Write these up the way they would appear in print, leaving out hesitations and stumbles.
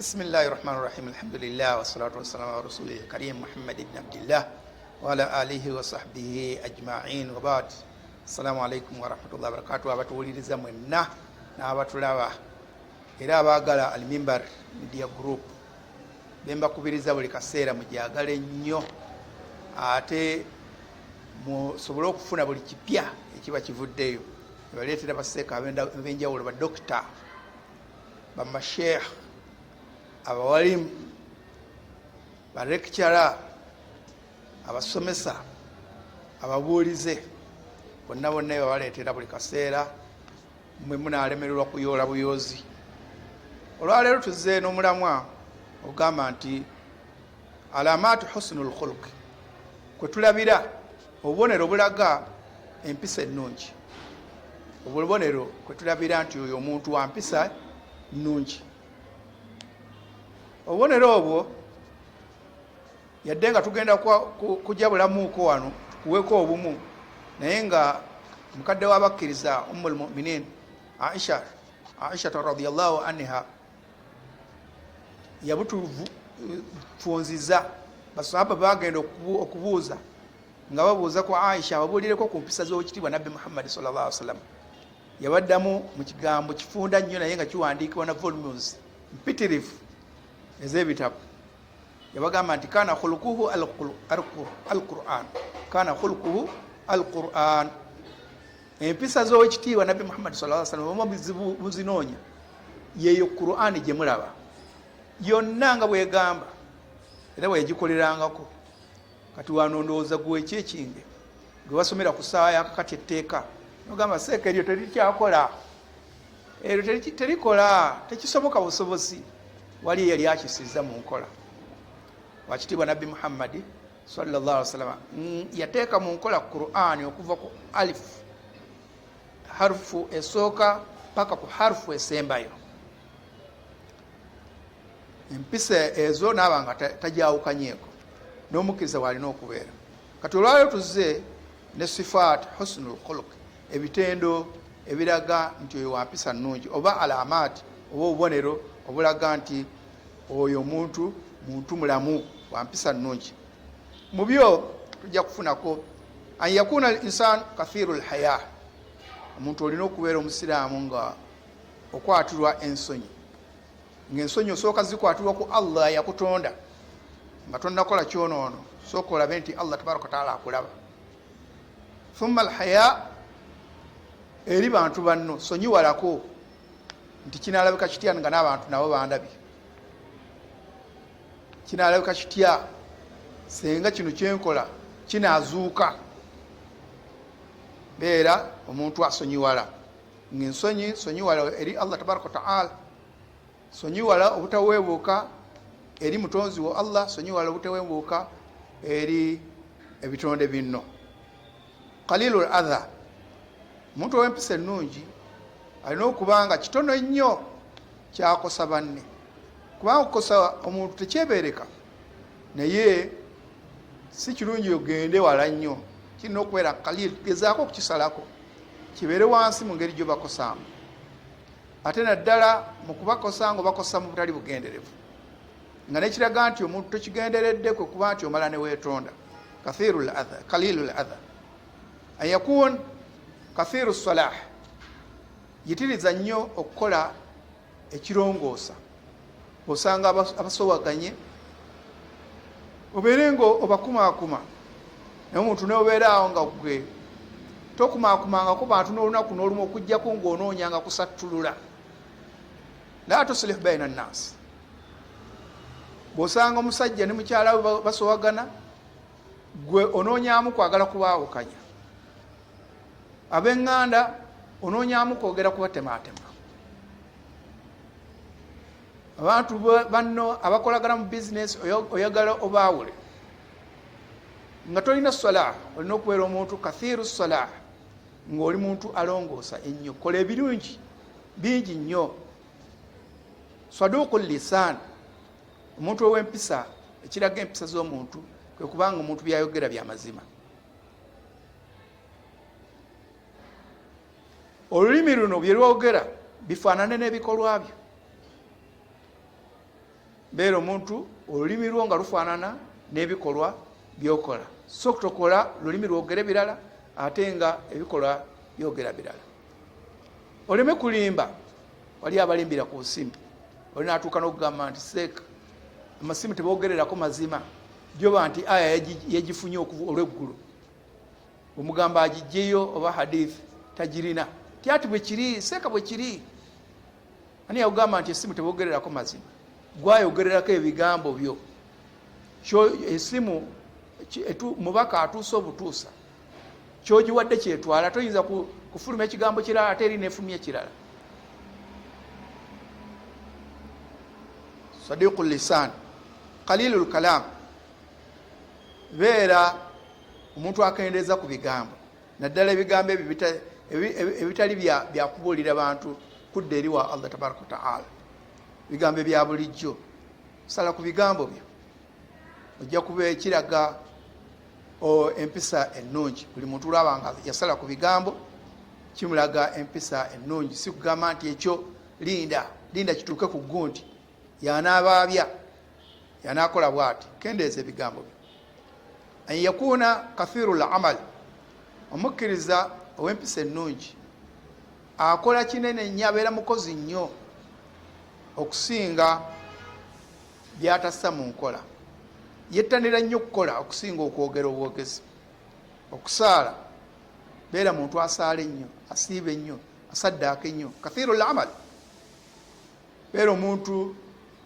Bismillahi rahmani rahim, alhamdulillah wassalatu wassalamu ala rasulil karim Muhammad ibn Abdillah wa ala alihi wa sahbihi ajma'in wa ba'd. Assalamu alaikum warahmatullahi wabarakatuh. Abatuwuliriza mwenna n'abatulaba era abaagala Almimbar Media Group, bembakubiriza buli kaseera mugyagale nnyo ate musobole okufuna buli kipya ekiba kivuddeyo. Ebaleetera baseeka ab'enjawulo, badokita, bamasheekh, abawalimu, barekicara, abasomesa, ababuulize, bonna bonna ebabaleetera buli kaseera. Mwe munaalemererwa kuyoola buyoozi. Olwaleero tuzze n'omulamwa ogamba nti alamaatu husnu lkhuluq, kwe tulabira obubonero obulaga empisa ennungi, obubonero kwe tulabira nti oyo omuntu wa mpisa nnungi. Obubonero obwo yadde nga tugenda kujja bulamuuko wano tukuweeko obumu, naye nga mukadde w'abakkiriza ummu lmuminin Aisha, Aishata radiallahu anha, yabutufunziza. Basahaba bagenda okubuuza nga babuuza ku Aisha ababuulireko ku mpisa z'owekitiibwa Nabbi Muhammadi sallallahu alaihi wasallam. Yabaddamu mu kigambo kifunda nnyo, naye nga kiwandiikibwa na volumes mpitirivu ez'ebitabo. Yabagamba nti kana khuluquhu alquran, kana khuluquhu alquran. Empisa z'owekitiibwa Nabbi Muhammadi sallallahu alaihi wasallam muzinoonya, yeeyo Qur'ani gye mulaba yonna nga bwegamba era bweyagikolerangako. Kati wano ndowooza gwe ekyekinge gwe basomera ku ssaawa yakakati etteeka nogamba seeka eryo terikyakola, eryo terikola, tekisoboka busobozi. Wali eyali akisizza mu nkola, wakitiibwa Nabbi Muhammadi sallallahu alaihi wasallam yateeka mu nkola Qur'ani okuva ku alif, harufu esooka, paka ku harufu esembayo. Empisa ezo naaba nga tajawukanyeeko n'omukkiriza bwalina okubeera. Kati olwaleero tuzze ne sifaat husnul khuluq, ebitendo ebiraga nti oyo wampisa nnungi, oba alamaat, oba obubonero obulaga nti oyo omuntu muntu mulamu wampisa nnungi. Mu byo tujja kufunako an yakuna al insan kathiru lhaya. Omuntu olina okubeera omusiraamu nga okwatirwa ensonyi, ngaensonyi osooka zikwatirwa ku Allah yakutonda nga tonnakola kyonoono. Sooka olabe nti Allah tabaraka wataala akulaba. Thumma alhaya eri bantu banno, sonyiwalako nti kinalabika kitya nga n'abantu nabo bandabye, kinalabika kitya senga kino kyenkola kinazuuka. Beera omuntu asonyiwala, ngaensonyi sonyiwala eri Allah tabaraka wataala, sonyiwala obutaweebuuka eri mutonzi wo Allah, sonyiwala obutaweebuuka eri ebitonde binno. Qalilu adha, omuntu ow'empisa ennungi alina okuba nga kitono nnyo kyakosa banne, kubanga okukosa omuntu tekyebeereka, naye si kirungi ogende wala nnyo. Kirina okubeera kalil, gezaako okukisalako kibeere wansi mu ngeri gyobakosaamu, ate naddala mu kubakosa nga obakosa mu butali bugenderevu, nga nekiraga nti omuntu tokigenderedde, kwe kuba nti omala neweetonda. Kathiru ladha, kalilu ladha, an yakun kathiru salah, yitiriza nnyo okukola ekirongoosa. Osanga abasowaganye obeere nga obakumaakuma, naye omuntu nobeera awo nga gwe tokumakumangako bantu n'olunaku n'olumu, okugjako ng'onoonyanga kusattulula. La tuslih baina nnasi. Bw'osanga omusajja ne mukyala we basowagana, gwe onoonyamu kwagala kubaawukanya. Ab'eŋŋanda onoonyamu kwogera kubatematema. Abantu banno abakolagana mu bizinesi oyagala obaawule, nga tolina salah. Olina okubeera omuntu kathiru salah, ng'oli muntu alongoosa ennyo, kola ebirungi bingi nnyo. Saduku lisan, omuntu ow'empisa, ekiraga empisa z'omuntu kwe kubanga omuntu byayogera byamazima. Olulimi luno bye lwogera bifaanane n'ebikolwa byo. Beera omuntu olulimi lwo nga lufaanana n'ebikolwa byokola, so tokola lulimi lwogere birala ate nga ebikolwa byogera birala. Oleme kulimba. Wali abalimbira ku busimu, oli natuuka n'okugamba nti seeka amasimu tebogererako mazima, gyoba nti aya yagifunye olweggulo, omugamba agijjeyo oba hadith tagirina, tyati bwekiri seeka bwekiri. Ani yakugamba nti esimu tebogererako mazima? Gwayogererako ebigambo byo. Esimu mubaka atuusa obutuusa, kyogiwadde kyetwala. Toyinza kufuluma ekigambo kirala ate eri nefulumya ekirala. Sadiqu lisan qalilu lkalam, beera omuntu akendeeza ku bigambo, naddala ebigambo ebyo ebitali byakubuulira bantu kudda eri wa Allah tabaraka wataala. Ebigambo ebya bulijjo, sala ku bigambo byo, ojja kuba ekiraga empisa ennungi. Buli muntu olaba nga yasala ku bigambo kimulaga empisa ennungi, si kugamba nti ekyo linda linda kituuke ku gundi yanabaabya yanakola bwati. Kendeeza ebigambo byo. An yakuuna kathiru lamal, omukkiriza ow'empisa ennungi akola kinene nnyo, abeera mukozi nnyo okusinga byatassa mu nkola. Yettanira nnyo okukola okusinga okwogera obwogezi. Okusaala, beera muntu asaala ennyo, asiiba ennyo, asaddaaka ennyo, kathiru lamal. Beera omuntu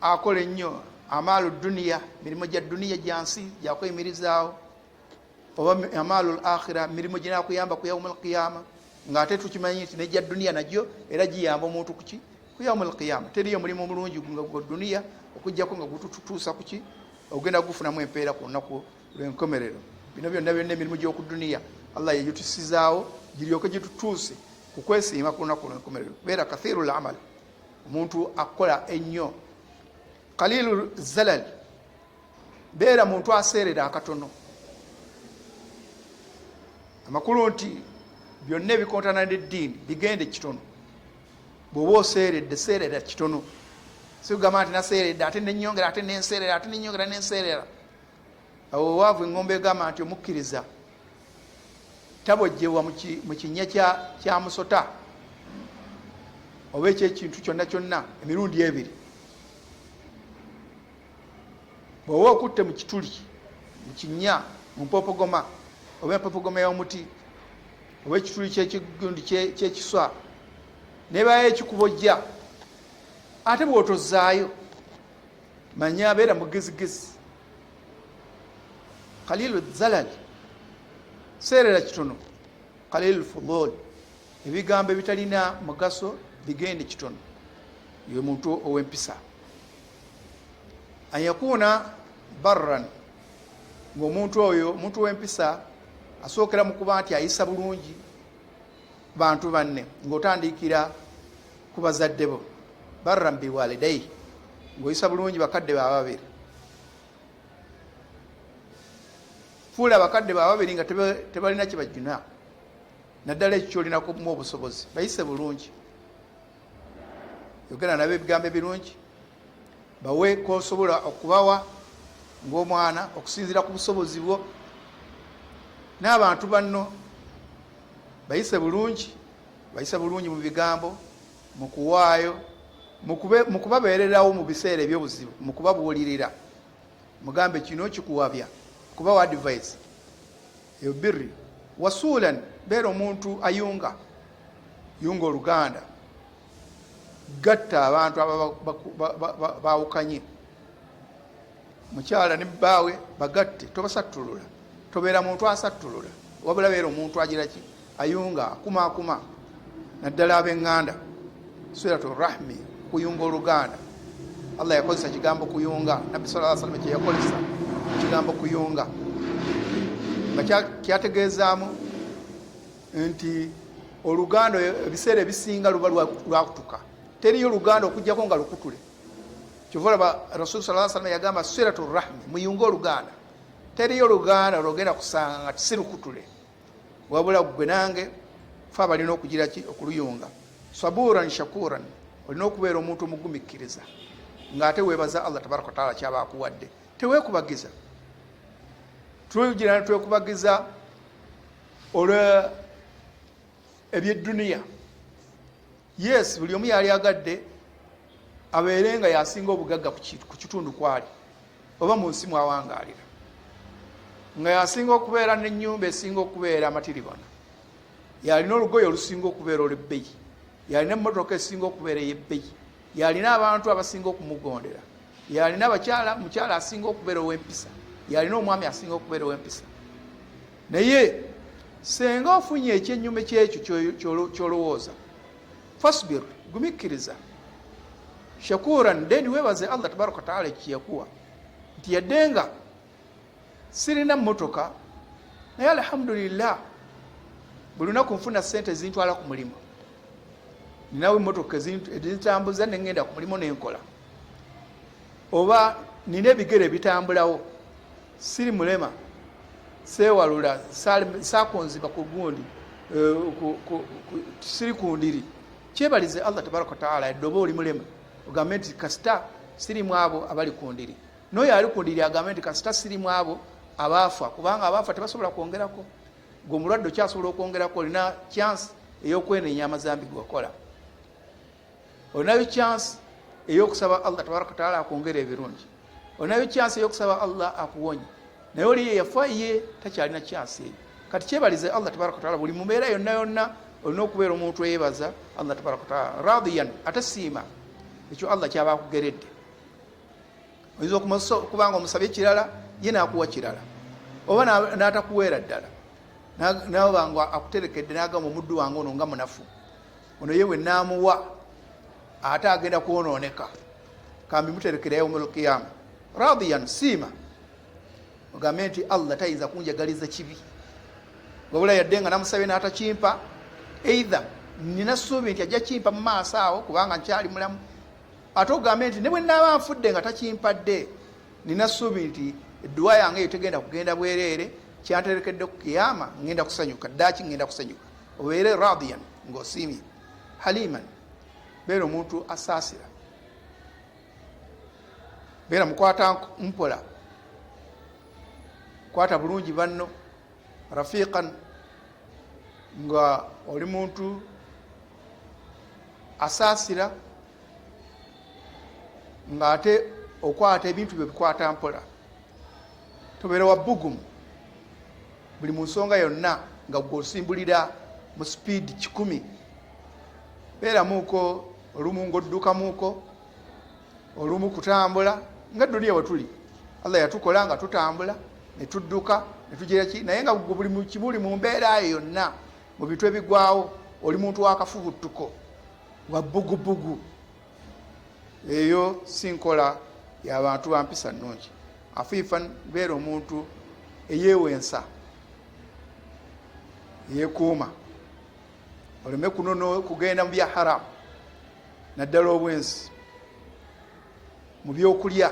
akola ennyo amaalu duniya, mirimu gya duniya gyansi gyakweyimirizaawo, oba amaalu l akhira, mirimu ginakuyamba ku yaumu lqiyama, ngaate tukimanyi nti negya duniya nagyo era giyamba omuntu kuki ku yaumu lqiyama. Teriyo mulimu omulungi nga gwa duniya okujjako nga gututuusa kuki ogenda gufunamu empeera ku lunaku lwenkomerero. Bino byonna byonna emirimu gy'oku duniya Allah yegitusizaawo giryoke gitutuuse ku kwesiima ku lunaku lwenkomerero. Beera kathiru lamal, omuntu akola ennyo. Qalilu zalal, beera muntu aseerera akatono. Amakulu nti byonna ebikontana neddiini bigende kitono. Bw'oba oseeredde, seerera kitono, sikugamba nti naseeredde ate nenyongera ate nenseerera ate nenyongera nenseerera. Awo owaavu engombe egamba nti omukkiriza tabojjebwa mu kinnya kya musota oba ekyekintu kyonna kyonna emirundi ebiri. Bw'oba okutte mu kituli, mu kinnya, mu mpopogoma oba empopogoma y'omuti oba ekituli kyekigundi kyekiswa nebayo ekikubojja, ate bw'otozaayo manya abeera mugezigezi. Qalilu zalal, seerera kitono. Qalilu fudul, ebigambo ebitalina mugaso bigende kitono. Ye muntu ow'empisa. An yakuuna barran, ng'omuntu oyo omuntu w'empisa asookera mu kuba nti ayisa bulungi bantu banne, ng'otandikira ku bazadde bo. Barran biwalidaihi, ng'oyisa bulungi bakadde ba babiri. Fuula abakadde ba babiri nga tebalina kye bajuna, naddala ekyo kyolinakumu obusobozi, bayise bulungi, yogera nabo ebigambo ebirungi, bawe kosobola okubawa ng'omwana okusinziira ku busobozi bwo. N'abantu banno bayise bulungi, bayise bulungi mu bigambo, mu kuwaayo, mu kubabeererawo mu biseera eby'obuzibu, mu kubabuulirira, mugambe kino kikuwabya, kubawa advice eyo birri. Wasuulan, beera omuntu ayunga yunga oluganda, gatta abantu abawukanye, mukyala ne bbaawe bagatte, tobasattulula, tobeera muntu asattulula, wabula beera omuntu agira ki ayunga, akumaakuma, naddala ab'eŋŋanda. Silatu rahmi, kuyunga oluganda. Allah yakozesa kigambo kuyunga, nabbi sala salama kyeyakozesa kigambo kuyunga, nga kyategeezaamu nti oluganda ebiseera ebisinga luba lwakutuka. Teriyo oluganda okujjako nga lukutule. Kyova olaba rasul sa salama yagamba silatu rahmi, muyunge oluganda. Teriyo oluganda lwogenda kusanga nga si lukutule, wabula gwe nange fe abalina okugira ki okuluyunga. Saburan shakuran, olina okubeera omuntu omugumikkiriza Ng'ate weebaza Allah tabaraka wataala kyaba akuwadde, teweekubagiza. Tugira twekubagiza olwa ebyedduniya. Yes, buli omu yali agadde abeere nga yasinga obugagga ku kitundu kwali oba mu nsi mwawangaalira, nga yasinga okubeera n'ennyumba esinga okubeera amatiribona, yalina olugoye olusinga okubeera olw'ebbeyi, yalina emmotoka esinga okubeera ey'ebbeyi, yalina abantu abasinga okumugondera, yalina abakyala, mukyala asinga okubeera ow'empisa, yalina omwami asinga okubeera ow'empisa. Naye senga ofunye ekyennyume kyekyo kyolowooza, fasbir, gumikkiriza, shakuran, then webaze Allah tabaraka wataala ekyeyakuwa nti yadde nga sirina mmotoka, naye alhamdulillah buli lunaku nfuna sente ezintwala ku mulimu, ninawo emmotoka ezintambuza nengenda ku mulimu nenkola, oba nina ebigere ebitambulawo, siri mulema, sewalula, sakunziba ku gundi, eh, siri ku ndiri. Kyebalize Allah tabaraka wataala. Yadde oba oli mulema, ogambe nti kasita siri mu abo abali ku ndiri. N'oyo ali ku ndiri agambe nti kasita siri mu abo abaafa, kubanga abaafa tebasobola kwongerako. Gwe omulwadde okyasobola okwongerako, olina chance ey'okwenenya amazambi gewakola, olinayo chance ey'okusaba Allah tabaraka wataala akwongera ebirungi, olinayo chance ey'okusaba Allah akuwonye. Naye oli ye yafa, ye takyalina chance eyo. Kati kyebalize Allah tabaraka wataala buli mu mbeera yonna yonna. Olina okubeera omuntu eyebaza Allah tabaraka wataala, radiyan, ate siima ekyo Allah kyaba akugeredde. Oyinza okuba nga omusabye kirala, ye nakuwa kirala, oba n'atakuweera ddala, naba nga akuterekedde nagamba, omuddu wange ono nga munafu, ono ye bwe naamuwa ate agenda kwonooneka, kambi muterekera yaumul qiyama. Radiyan, siima, ogambe nti Allah tayinza kunjagaliza kibi, wabula yadde nga namusabye n'atakimpa, either nina ssuubi nti ajja kimpa mu maaso awo kubanga nkyali mulamu. Ate ogambe nti ne bwe naaba nfudde nga takimpadde, nina ssuubi nti edduwa yange eyo tegenda kugenda bwereere, kyanterekedde ku kiyama ngenda kusanyuka ddaaki, ngenda kusanyuka. Obeere radiyan, ng'osiimye. Haliman, beera omuntu asaasira, beera mukwata mpola, kwata bulungi banno. Rafiqan, nga oli muntu asaasira ng'ate okwata ebintu bye bikwata mpola, tobeera wa bbugumu buli mu nsonga yonna nga gwe osimbulira mu sipiidi 100. Beeramuuko olumu ng'oddukamuuko olumu kutambula, nga duniya we tuli Allah yatukola nga tutambula ne tudduka ne tugira ki, naye nga gwe buli kimuli mu mbeera eyo yonna, mu bintu ebigwawo, oli muntu w'akafubuttuko, wa bbugubugu. Eyo si nkola y'abantu ba mpisa nnungi. Afiifan, beera omuntu eyeewensa, yeekuuma oleme kunono kugenda mu bya haramu, naddala obwensi mu byokulya.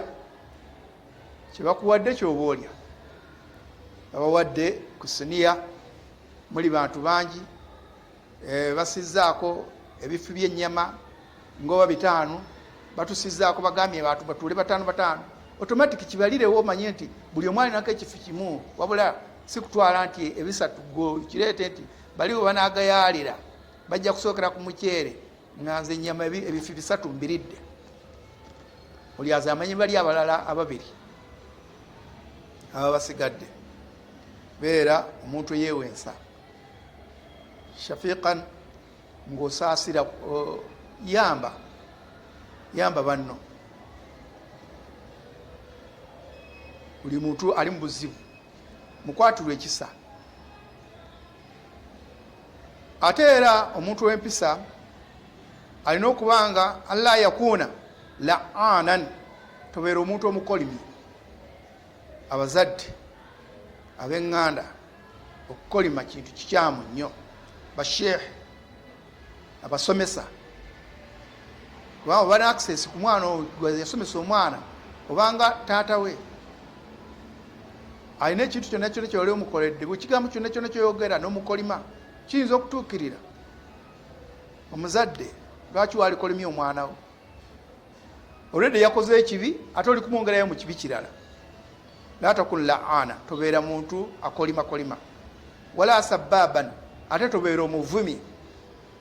Kyebakuwadde kyoba olya. Babawadde ku siniya, muli bantu bangi, basizzaako ebifi by'ennyama ngoba 5, batusizzaako, bagambye bantu batuule bataano bataano. Automatic kibalirewo, omanye nti buli omu alinako ekifi kimu, wabula si kutwala nti ebisatu go kireete nti bali we banaagayaalira bajja kusookera ku muceere, nga nze ennyama ebifi 3 mbiridde. Oli azamanyi bali abalala ababiri aba basigadde. Beera omuntu eyeewensa. Shafiqan, ng'osaasira, yamba yamba banno. Buli muntu ali mu buzibu mukwatirwa ekisa. Ate era omuntu w'empisa alina okuba nga alla yakuuna laanan, tobeera omuntu omukolimi. Abazadde, ab'eŋŋanda, okukolima kintu kikyamu nnyo. Basheekhe, abasomesa, kubanga oba access ku mwana yasomesa omwana, obanga taata we alina ekintu kyonna kyonna kyoli omukoledde, bwe kigambo kyonna kyonna kyoyogera n'omukolima kiyinza okutuukirira. Omuzadde lwaki walikolimya omwana wo? Olwedde yakoze ekibi, ate oli kumwongerayo mu kibi kirala. La takun laana, tobeera muntu akolimakolima. Wala sababan, ate tobeera omuvumi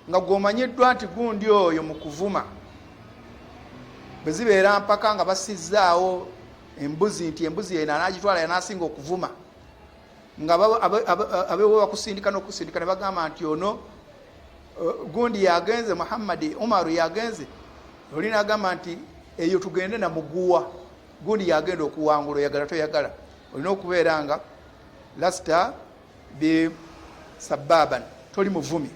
nga gwomanyiddwa nti gundi oyo mu kuvuma. Bwe zibeera mpaka nga basizzaawo embuzi nti embuzi eno anagitwala yanasinga okuvuma, nga abewo bakusindika n'okusindika ne bagamba nti ono gundi yagenze, Muhammadi Umaru yagenze, oli nagamba nti eyo tugende na muguwa, gundi yagenda okuwangula. Oyagala toyagala, olina okubeera nga lasta bi sababan, toli muvumi.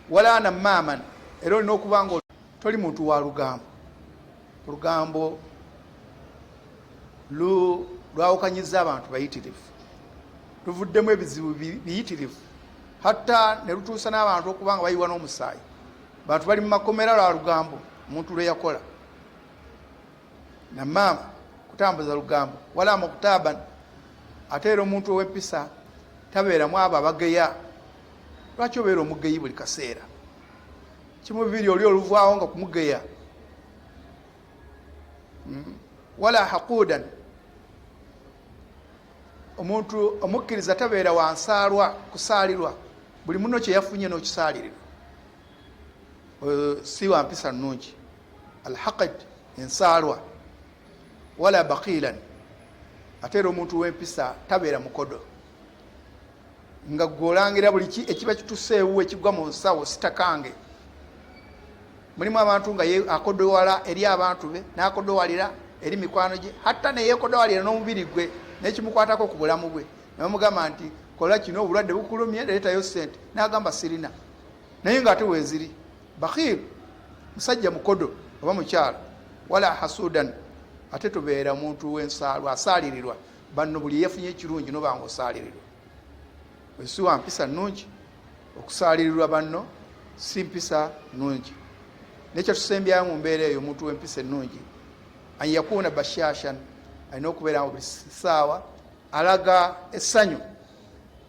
Wala namaman, era olina okuba nga toli muntu wa lugambo. Olugambo lwawukanyiza abantu bayitirivu, luvuddemu ebizibu biyitirivu, hatta ne lutuusa n'abantu okuba nga bayiwa n'omusaayi. Bantu bali mu makomera lwa lugambo omuntu lwe yakola. Namaama kutambuza lugambo. Wala muktaban, ate era omuntu ow'empisa tabeeramu abo abageya. Lwaki obeera omugeyi buli kaseera? Kimu bibiri, oli oluvaawo nga kumugeya. Wala haqudan, omuntu omukkiriza tabeera wansaalwa, kusaalirwa buli muno kyeyafunye n'okisaalirirwa, si wa mpisa nnungi. Alhaqid, ensaalwa. Wala baqilan, ate era omuntu w'empisa tabeera mukodo, nga gweolangira buli ki ekiba kituseewo ekigwa mu nsawo sitakange. Mulimu abantu nga akodowala eri abantu be, n'akodowalira eri mikwano gye, hatta neyekodowalira n'omubiri gwe nekimukwatako ku bulamu bwe. Nebamugamba nti kola kino, obulwadde bukulumye, leetayo sente, n'agamba sirina, naye nga ate weeziri. Bakhir, musajja mukodo oba mukyala. Wala hasudan, ate tobeera muntu w'ensaalwa, asaalirirwa banno. Buli eyafunye ekirungi nobanga osaalirirwa, si wa mpisa nnungi. Okusaalirirwa banno si mpisa nnungi. Nekyetusembyayo mu mbeera eyo, omuntu w'empisa ennungi an yakuuna bashashan, alina okubeera nga buli ssaawa alaga essanyu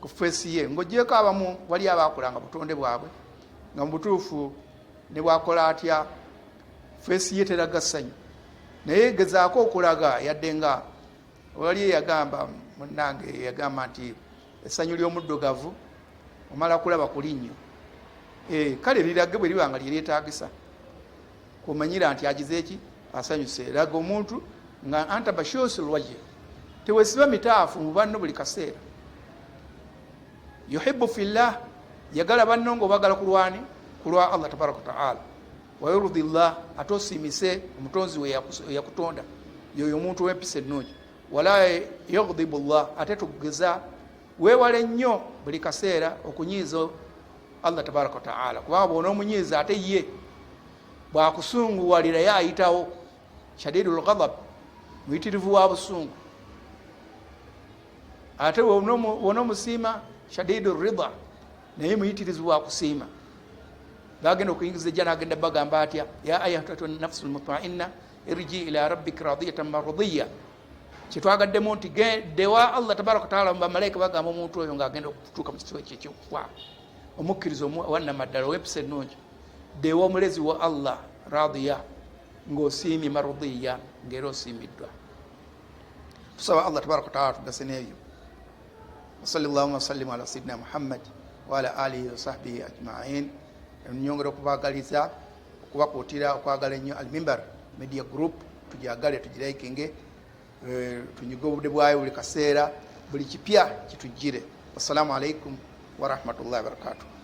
ku feesi ye. Ng'ogyeko abamu wali abaakolanga butonde bwabwe nga mu butuufu ne bwakola atya feesi ye teraga ssanyu, naye gezaako okulaga. Yadde nga wali eyagamba munnange, yagamba nti essanyu ly'omuddugavu omala kulaba ku linnyo. Kale lirage bwe liba nga lyeryetaagisa kumanyira nti agize eki asanyuse. Laga omuntu nga anta bashusi lwaje, tewesiba mitaafu mu banno buli kaseera. Yuhibbu fillah, yagala banno nga obagala kulwani kulwa Allah tabaraka wataala. Wayurudi llah, ate osiimise omutonzi we eyakutonda, yoyo omuntu ow'empisa ennungi. Wala yagdibu llah, ate tugeza weewale nnyo buli kaseera okunyiiza Allah tabaraka wataala, kubanga bw'onoomunyiiza ate ye bwakusunguwalira ye ayitawo. Shadidu lghadab, muyitirivu wa busungu. Ate bw'onoomusiima, shadidu rida, naye muyitirivu wa kusiima. Bagenda okuyingiza ejja nagenda bagamba atya? Ya ayatuha nafsu lmutmainna irji ila rabbika radiyatan mardiya. Kyetwagaddemu nti dewa Allah tabaraka wataala. Bamalayika bagamba omuntu oyo ngaagenda okutuuka mu kifo ekyo ekyokufa, omukkiriza owannamaddala ow'empisa ennungi, dewa omulezi wa Allah radiya, ng'osiimye, marudiya, ng'era osiimiddwa. Tusaba Allah tabaraka wataala tugase n'ebyo. Wasali llahuma wasallimu ala sayidina Muhammad waala alihi wasahbihi ajmain. Nyongera okubagaliza, okubakuutira okwagala ennyo Almimbar Media Group. Tujagale, tugiraikinge, tunyige obudde bwayo buli kaseera, buli kipya kitujjire. Wassalamu alaikum warahmatullahi wabarakatuh.